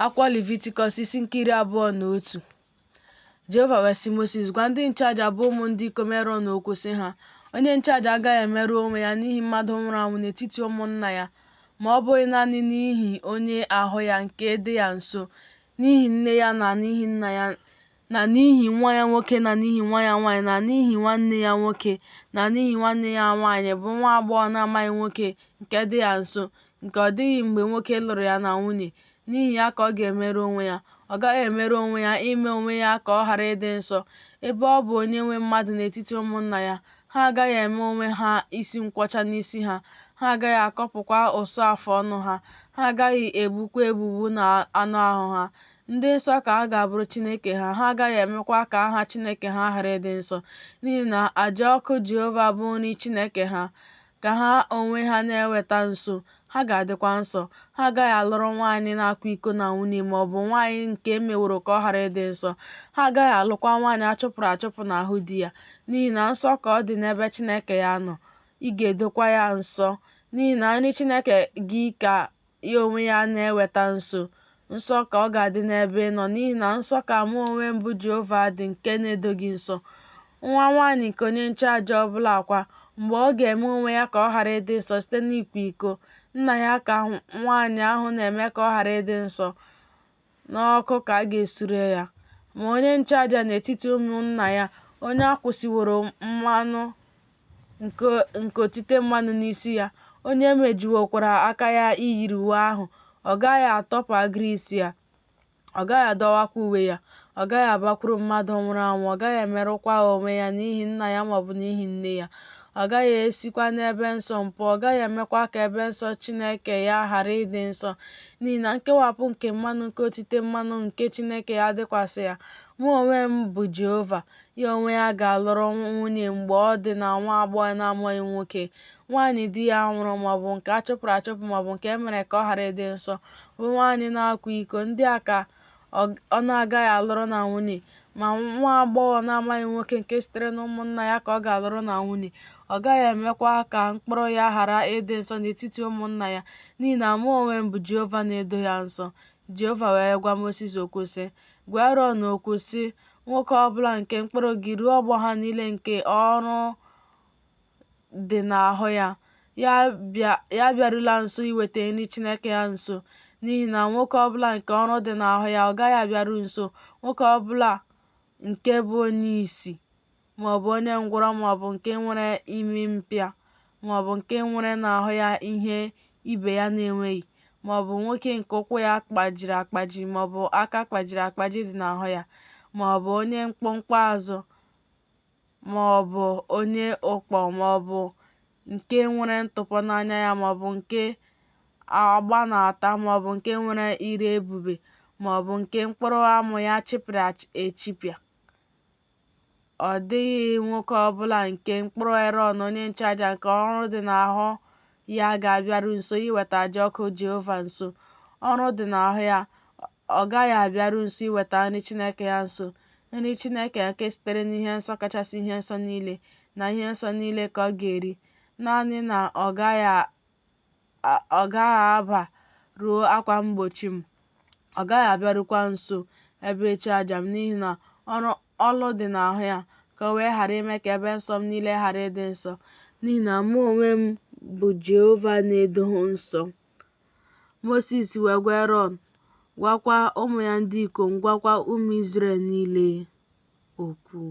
Akwụkwọ Levitikọs isi nke 21. Jehova wee sị Mosis, Gwa ndị nchụaja bụ ụmụ ndị ikom Erọn okwu, sị ha, Onye nchụaja agaghị emerụ onwe ya n'ihi mmadụ nwụrụ anwụ n'etiti ụmụnna ya, ma ọ bụghị naanị n'ihi onye ahụ ya nke dị ya nso, n'ihi nne ya na n'ihi nna ya na n'ihi nwa ya nwoke na n'ihi nwa ya nwaanyị na n'ihi nwanne ya nwoke na n'ihi nwanne ya nwaanyị bụ nwa agbọghọ na-amaghị nwoke nke dị ya nso, nke ọ dịghị mgbe nwoke lụrụ ya na nwunye. N'ihi ya ka ọ ga-emerụ onwe ya. Ọ gaghị emerụ onwe ya ime onwe ya ka ọ ghara ịdị nsọ, ebe ọ bụ onye nwe mmadụ n'etiti ụmụnna ya. Ha agaghị eme onwe ha isi nkwọcha n'isi ha, ha agaghị akọpụkwa ụsọ afụ ọnụ ha, ha agaghị egbukwa egbugbu n'anụ ahụ ha. Ndị nsọ ka ha ga-abụrụ Chineke ha, ha agaghị emekwa ka aha Chineke ha ghara ịdị nsọ, n'ihi na aja ọkụ Jehova bụ nri Chineke ha, ka ha onwe ha na-eweta nso, ha ga-adịkwa nsọ. Ha agaghị alụrụ nwaanyị na-akwa iko na nwunye ma ọ bụ nwaanyị nke e meworo ka ọ ghara ịdị nsọ. Ha agaghị alụkwa nwaanyị a chụpụrụ achụpụ n'ahụ di ya, n'ihi na nsọ ka ọ dị n'ebe Chineke ya nọ, ị ga-edokwa ya nsọ, n'ihi na nri Chineke gị ka ya onwe ya na-eweta nso. Nsọ ka ọ ga-adị n'ebe ị nọ, n'ihi na nsọ ka mụ onwe m bụ Jehova dị nke na-edo gị nsọ. Nwa nwaanyị nke onye nchụaja ọ bụla kwa, mgbe ọ ga-eme onwe ya ka ọ ghara ịdị nsọ site n'ịkwa iko, nna ya ka nwaanyị ahụ na-eme ka ọ ghara ịdị nsọ, n'ọkụ ka a ga-esure ya. Ma onye nchụaja n'etiti ụmụnna ya, onye a kwụsịworo mmanụ nke otite mmanụ n'isi ya, onye e mejuwokwara aka ya iyiri uwe ahụ, ọ gaghị atọpụ agịrị isi ya, ọ gaghị adọwakwa uwe ya, ọ gaghị abakwuru mmadụ nwụrụ anwụ, ọ gaghị emerụkwa onwe ya n'ihi nna ya maọbụ n'ihi nne ya. Ọ gaghị esikwa n'ebe nsọ m pụọ, ọ gaghị emekwa ka ebe nsọ Chineke ya ghara ịdị nsọ, n'ihi na nkewapụ nke mmanụ nke otite mmanụ nke Chineke ya dịkwasị ya. Mụ onwe m bụ Jehova. Ya onwe ya ga-alụrụ nwunye mgbe ọ dị na nwa agbọghọ na-amaghị nwoke, nwaanyị di ya nwụrụ maọbụ nke a chụpụrụ achụpụ maọbụ nke e mere ka ọ ghara ịdị nsọ, bụ nwaanyị na-akwa iko. Ndị a ka ọ na-agaghị alụrụ na nwunye. Ma nwa agbọghọ na-amaghị nwoke nke sitere n'ụmụnna ya ka ọ ga-alụrụ na nwunye. Ọ gaghị emekwa ka mkpụrụ ya ghara ịdị nsọ n'etiti ụmụnna ya, n'ihi na mụ onwe m bụ Jehova na-edo ya nsọ. Jehova wee gwa Mosis okwu sị, Gwa Erọn okwu sị, Nwoke ọ bụla nke mkpụrụ gị ruo ọgbọ ha niile nke ọrụ dị n'ahụ ya, ya abịarula nso iweta nri Chineke ya nso, n'ihi na nwoke ọ bụla nke ọrụ dị n'ahụ ya, ọ gaghị abịaru nso. Nwoke ọ bụla nke bụ onye ìsì, maọbụ onye ngwụrọ, maọbụ nke nwere imi mpịa, maọbụ nke nwere n'ahụ ya ihe ibe ya na-enweghị, maọbụ nwoke nke ụkwụ ya kpajiri akpaji maọbụ aka kpajiri akpaji dị n'ahụ ya, maọbụ onye mkpụmkpụ azụ, maọbụ onye ụkpọ, maọbụ nke nwere ntụpọ n'anya ya, maọbụ nke agba na-ata, maọbụ nke nwere ire ebube, maọbụ nke mkpụrụ amụ ya chịpịara echipịa. Ọ dịghị nwoke ọbụla nke mkpụrụ Erọn onye nchụaja nke ọrụ dị n'ahụ ya ga-abịaru nso iweta aja ọkụ Jehova nso. Ọrụ dị n'ahụ ya, ọ gaghị abịaru nso iweta nri Chineke ya nso. Nri Chineke nke sitere n'ihe nsọ kachasị ihe nsọ niile na ihe nsọ niile ka ọ ga-eri, naanị na ọ gaghị aba ruo akwa mgbochi m, ọ gaghị abịarukwa nso ebe ịchụ aja m, n'ihi na ọlụ dị n'ahụ ya, ka o wee ghara ime ka ebe nsọ m niile ghara ịdị nsọ, n'ihi na mụ onwe m bụ Jehova na-edo nsọ. Mosis wee gwa Erọn, gwakwa ụmụ ya ndị ikom, gwakwa ụmụ Izrel niile okwu.